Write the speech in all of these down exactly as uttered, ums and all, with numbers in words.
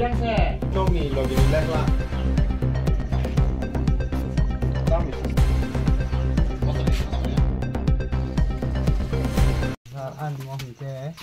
Nokni logi ni lekla. Sir, ani mo hwnkhe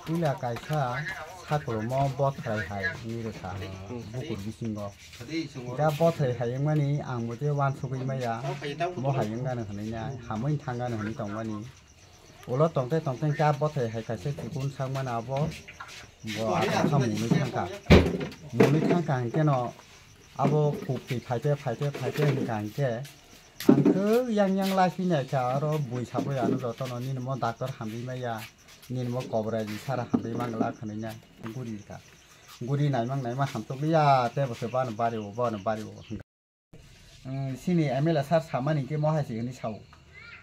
puila kaisa sakolmo bothrai hai wngwi rwkha bukur bisingo. Da bothrai hai wngmani ang bo tei uansugwi maya, mo hai wngano hwnwi nai, hamwi thangano hwnwi tongmani. Ulo tongte tongte khe a bothai hai kaisa chikun sakmani abo bo akha mwnwi thangkha. Mwnwi thangkha hwnkhe no abo kukti phaite phaite phaite hwnkha hwnkhe ang khe yang yang lai phi naikha aro bui sabo ya ano jotono nini mo doctor hamri maya nini mo kobra ji sara hamri mangla khwnwi nai guri kha. Guri naimang naima hamtokliya tei bo se bano bari o bano bari o hwnkha. Chini M L A sir samani hwnkhe mo hai se hwnwi sao.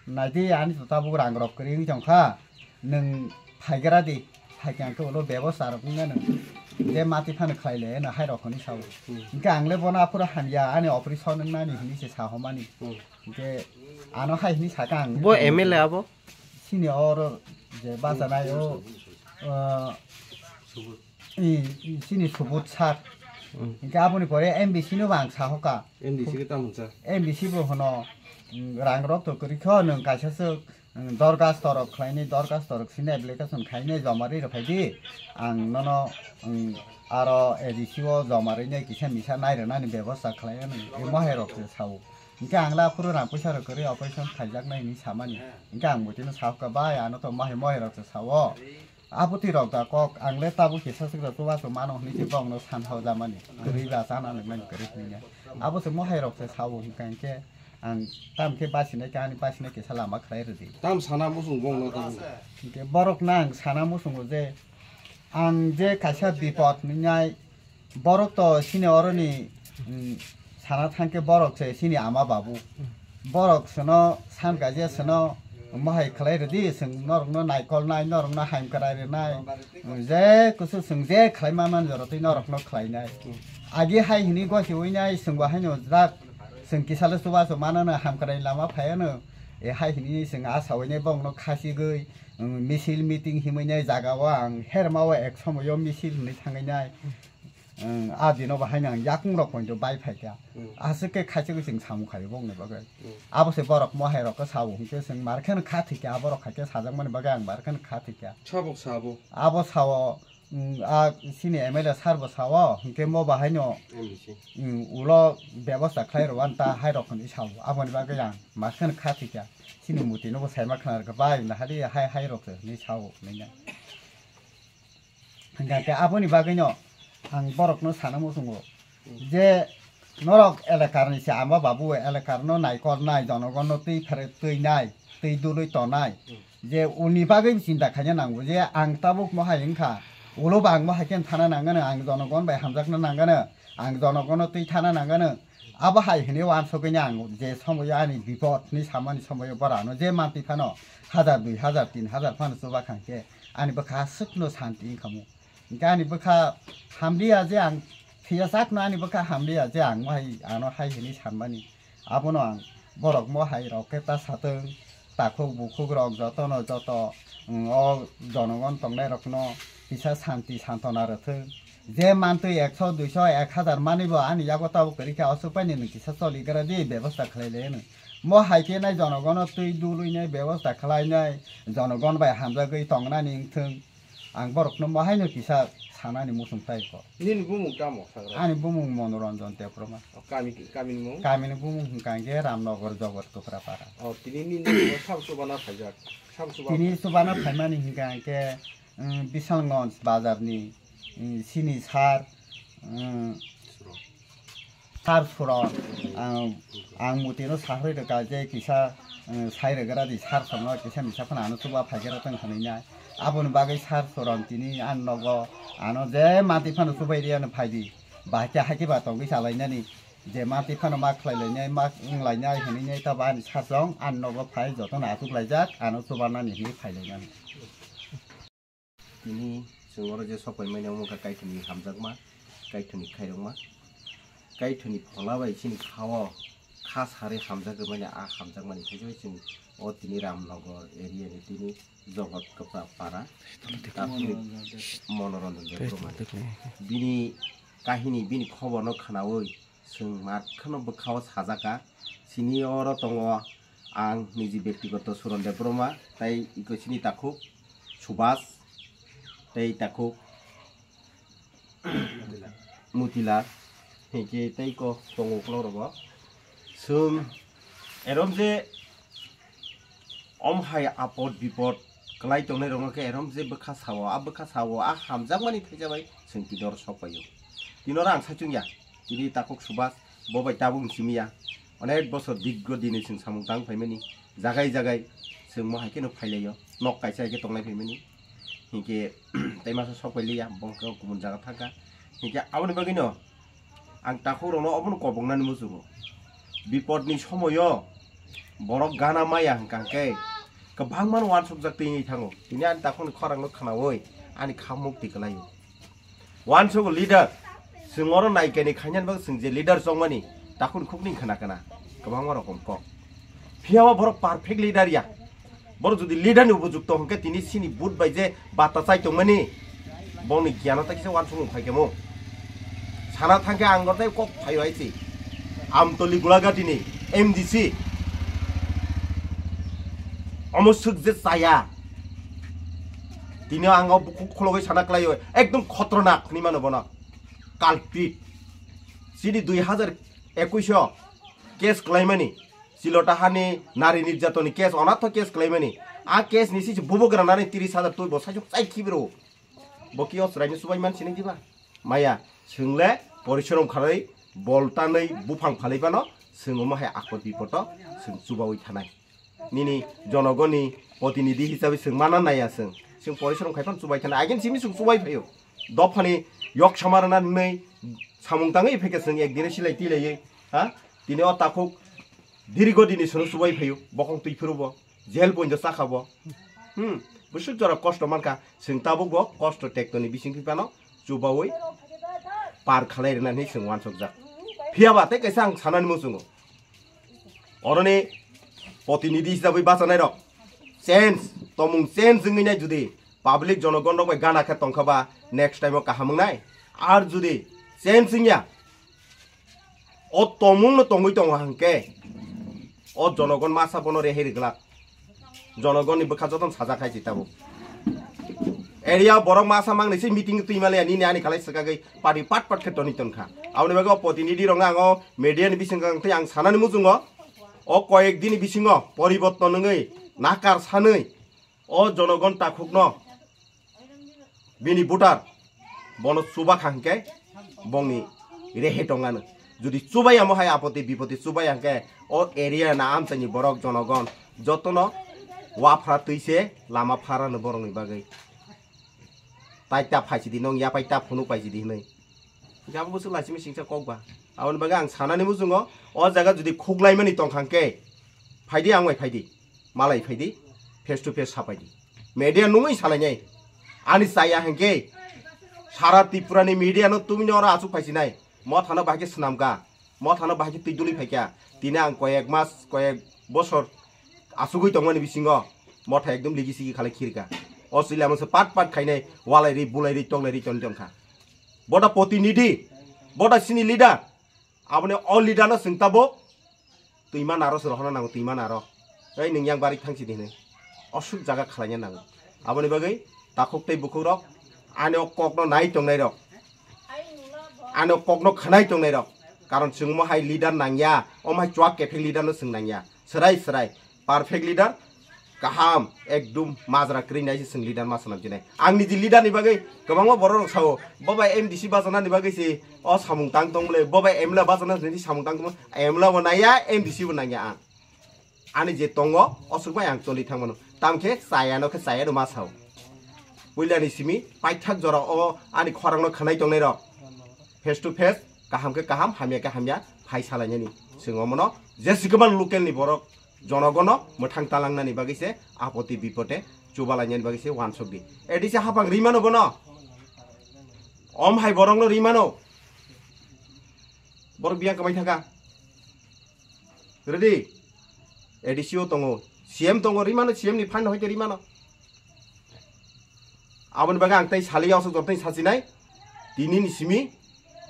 Naidi ani to tabuk rang rok kwrwi wng tong kha. Nwng phaigra di. Phaikha hwnkhe ulo bebosta rok wngya nwng. Je mati phano khlai le hwnwi hai rok hwnwi sao. Hwnkhe ang le bono aphuru hamya ani operation wngnani hwnwi se sa homani. Hwnkhe ano hai hwnwi sakha ang. Bo M L A abo? Chini oro je bachanai o, ah, I, i, chini subut sir. Hwnkhe aboni pore M D C no bo ang sahoka. M D C khe tamo hwnsa? M D C bo hono, mm, rang rok to kwrwi kho, nwng kaisa swk, mm, dorgas torok khlainai, dorgas torok sini application khainai, joma rwi rw phaidi. Ang nono, mm, aro A D C o joma rwinai kisa misa nai rwnani bebosta khlai anw, imo hai rok se sao. Hwnkhe ang le aphuru rang puisa rok kwrwi operation khaijaknai hinwi samani. Hwnkhe ang bo tino sahoka, "Bai, ano to mohai mohai rok se sao." Abotwi rok da kok, ang le tabuk kisa swk rok chubachu mano hwnwi se bongno san hojamani. Kwrwi ba chana nwngnani kwrwi hwnwi ya. Abo se mohai rok se sao hwnkha hwnkhe ang tam khe basinai khe ani basinai kisa lama khlai rwdi. Tam sana muchung bongno tabuk. Hwnkhe borok no ang sana muchungo je ang je kaisa bipot hwnwi Borok to chini oroni, mm, sana thangkhe borok se chini ama babu. Borok sono san kaje sono mohai khlai rwdi, chwng norokno naikol nai, norokno ham kwrai rwnai. Je kusu chwng je khlai ma man jora twi norokno khlainai. Agi hai hwnwi gosi uinai, chwng bo haino jak, chwng kisalo chubachu manano ham kwrai lama phaiano. E hai hwnwi chwng a sawinai bongno khasigwi, mm, misil meeting himwi nai jaga o ang herma o ek somoyo misil hwnwi thangwi nai. Ang, a dino bo haino ang yakung rok poito bai phaikha. Hmm. Aswk khe khaisagwi chwng samung khaio bongni bagwi. Hmm. Abo se borok mohai rok khe sao hwnkhe chwng mar kheno kha thwikha, aborok hai khe sajakmani bagwi ang mar kheno kha thwikha. Sabok sabo. Abo sao, mm, a chini M L A sir bo sao hwnkhe mo bahaino, M D C. Mm, ulo bebosta khlai rw anta hai rok hwnwi sao. Aboni bagwi ang mar kheno kha thwikha. Chini muti no bo saima khna rwkha bai nahadi hai hai rok se hwnwi sao hwnwi na. Hingkha khe aboni bagwino ang borokno sana muchungo je norok elekarni se ama babu elekarno naikolnai, jonogonno twi phere-, twinai, twi dului tonai, je uni bagwi chinta khaina nango je ang tabuk mohai wngkha, ulo bo ang mohai khe thana nangano, ang jonogon bai hamjakna nangano, ang jonogonno twi thana nangano. Abo hai hwnwi uansugwino ang je somoyo ani bipot hinwi samani somoyo borano je mantwi phano hajar, dui hajar, tin hajar phano chuba kha hwnkhe ani bwkha aswkno santi wngkha mu. Hwnkhe ani bwkha hamliya je ang thwiya sakno ani bwkha hamliya je ang mohai ano hai hwnwi sanmani. Abono ang borok mohai rok khe ta satwng. Takhuk bukhuk rok jotono joto, mm, o jonogon tongnai rokno kisa santi santona rwthwng. Je mantwi ekso, duiso, ek hajar manwi bo ani yago tabuk kwrwi khe, o swk bai ni nwng kisa choli gra di, bebosta khlai lai hwno. Mo hai khe nai jonogono twi dului nai bebosta khlai nai, jonogon bai hamjagwi tongnani wngthwng. Ang borokno mo haino kisa sanani muchung tai kho. Nini bumung tamo sagra? Ani bumung Monoranjan Debbarma. O, kami, kami ni mung? Kami ni bumung hwnkha hwnkhe Ramnagar Jogor Tuprapara. O, tini nini bumung sabo chubana phaijak? Sabo chubana Tini phai- chubana phaimani hwnkha hwnkhe, um, Bisalganj bazar ni, um, sini sar, um, sar suro. Ang, ang mutino sahri rwkha je kisa, um, sai rwgra di sar songno kisa misa phano ano chuba phaigra tong hwnwi nai. Aboni bagwi sar suron tini ani nogo ano je mati phano chubai ri ano phai di. Bahai khe hai khe ba tongwi chalainani. Je mati phano ma khlai lainai, ma wng lainai hwnwi nai tabo ani sar song ani nogo phai jotono achuk laijak ano chubanani hwnwi phai lainani. Tini chwng oro je sok pai mani omo wngkha Kaitorni hamjakma, Kaitorni khairokma. Kaitorni phola bai chini kha-o kha sarwi hamjak rwmani, a hamjakmani khe chwng O tini Ramnagar area ni tini Jogot Kwpra para, takhuk Monoranjan Debbarma. Bini kahini, bini khobor no khwnawi chwng mar kheno bwkha o sajaka. Chini oro tongo ang niji bektigoto Suran Debbarma, tei iko chini takhuk Subhas, tei takhuk Mutila, hinkhe tei ko tongo uklok rogo. Chwng erom je om hai apod bipod kwlai tongnai rokno khe erom je bwkha sao, a bwkha sao, a hamjakmani thaisa bai chwng tini oro sok paio. Tini oro ang saichung ya, tini takhuk Subhas, bo bai tabuk simi ya. Onek bosor diggo dini chwng samung tang phaimani, jagai jagai chwng mo hai kheno phailaio, nok kaisa hai khe tongnai phaimani. Hinkhe tei masa sok pai liya, bo khe kubun jaga thangkha. Hinkhe aboni bagwino ang takhuk rokno obono kobongnani muchungo. Bipodni somoyo borok gana maya hwnkha khe kwbangmano uansukjak twi wngwi thango. Tini ani takhukni khorangno khwnawi ani kha mukti kwlaio. Uansugo leader, chwng oro naikani khainani bagwi chwng je leader chongmani, takhukni khukni khna khna kwbangma rokom kok. Phiya o borok perfect leader ya. Borok jodi leader ni upojukto hwnkhe tini sini but bai je bata chai tongmani, bongni giano ta kisa uansukmung phai khe mo. Sana thangkhe ang gortai kok phaio hai se. Amtoli Gulagati ni M D C. Omo swk je chaya. Tini ang o bukhuk khulogwi sana kwlaio. Ekdom khotronak hwnwi mano bono. Culprit. Chini dui hazar ekush o case kwlaimani. Silota hani nari nirjatoni case, onatho case kwlaimani. A case ni sisi bubo granani tiris hazar twi bo saisuk chai khibiro. Bo ki o chwraino chubai man sini diba? Maya, chwngle porishrom khalai, bol tanwi, buphang phalai phano, chwng omo hai apot bipoto, chwng chubawi thanai. Nini jonogoni protinidhi hisabe chwng mana naiya chwng. Chwng porishrom khai phano chubai thanai. Again simi chwng chubai phaio. Dophani yok samarana nwnwi samung tangwi phai khe chwng ekdine silai tilaiwi, ha? Tini o takhuk dirgo dini chwng chubai phaio, bokhong twi phuru bo. Jail poinjo chakha bo. Hmm, bwswk jora kosto mankha, chwng tabuk bo kosto tektoni bising phano chubawi par khalai rwna hinwi chwng uansukjak. Phiya ba tei kaisa ang sanani muchungo. Oroni protinidhi hisabe bachanai rok change, tomung change wngwi nai jodi public jonogon rok bai gana khe tongkha ba next time o kaham wngnai. Ar jodi change wngya, o tomung no tongwi tongo hwnkhe, o jonogon masa bono rehei rwglak. Jonogonni bwkha jotono sajak hai se tabuk. Area borok masa mangni se meeting twi maliya nini ani khalai swkagwi party pat pat khe toni tonkha. Aboni bagwi o protinidhi rokno ang o media ni bising kang tei ang sanani muchungo o koyek dini bisingo poriborton wngwi nakar sanwi o jonogon takhukno bini voter bono chuba kha hwnkhe bongni rehe tongano. Jodi chubai amo hai apoti bipoti chubai hwnkhe o area na amchaini borok jonogon jotono waphra twi se lama pharano borokni bagwi. Tai ta phaisidi nong yapai ta phunuk paisidi hinwi. Jabo bwswk laisimi singsa kok ba. Aboni bagwi ang sanani muchungo o jaga jodi khuklaimani tongkha hwnkhe phaidi ang bai phaidi. Malai phaidi, face to face sapaidi. Media nungwi salainai. Ani chaya hwnkhe sara Tripura ni media no tumino oro achuk phaisinai. Mothano bahai khe swnamkha. Mothano bahai khe twi duli phaikha. Tini ang koyek mas, koyek bosor achugwi tongmani bisingo motha ekdom ligi sigi khalai khirka. O chwla mungsa pat pat khainai walai ri, bulai ri, tonglai ri, toni tongkha. Boda protinidhi, boda sini leader. Aboni o leader no chwng tabuk twi ma naro se rohorna nango, twi ma naro. Ei nwng yang barik thang sidi hinwi. Osuk jaga khwlaina nango. Aboni bagwi takhuk tei bukhuk rok ani o kokno nai tongnai rok. Ani o kokno khwnai tongnai rok. Karon chwng omo hai leader nangya, omo hai chuak kephek leader no chwng nangya. Swrai swrai. Perfect leader, kaham, ekdum majra kwrwi nai se chwng leader ma swnam jinai. Ang niji leader ni bagwi kwbangma borok rok sao, bo bai M D C bachana ni bagwi se o samung tang tong bwle, bo bai M L A bachana ni samung tang tong bwle, M L A bo naiya, M D C bo naiya ang. Ani je tongo, osuk bai ang choli thang mano. Tamkhe chaya no khe chaya no ma sao. Puila ni simi paithak jora o ani khorang no khwnai tongnai rok. Face to face, kaham khe kaham, hamya khe hamya, phai salainani. Chwng omono jesikwbang local ni borok jonogono mwthang talangnani bagwi se apoti bipode chubalainani bagwi se wansuk di. A D C hapang rimano bono. Om hai borokno rimano. Borok biyang kwmai thaka. Ready? A D C o tongo. C M tongo rimano, C M ni fund hoite rimano. Aboni bagwi ang tei saliya, osok jortoi sachinai. Tini ni simi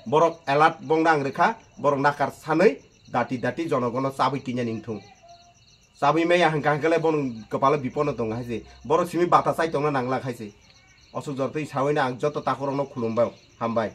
borok alert bongna ang rikha, borok nakar sanwi dati dati jonogono chabwi kinya ningthung. Chabwi maya hangka hangkale bono kwpalo bipono tongo haise. Borok simi bata chai tongna nangla khaise. Osok jortoi sawino ang joto takhorokno khulumbai, hambai.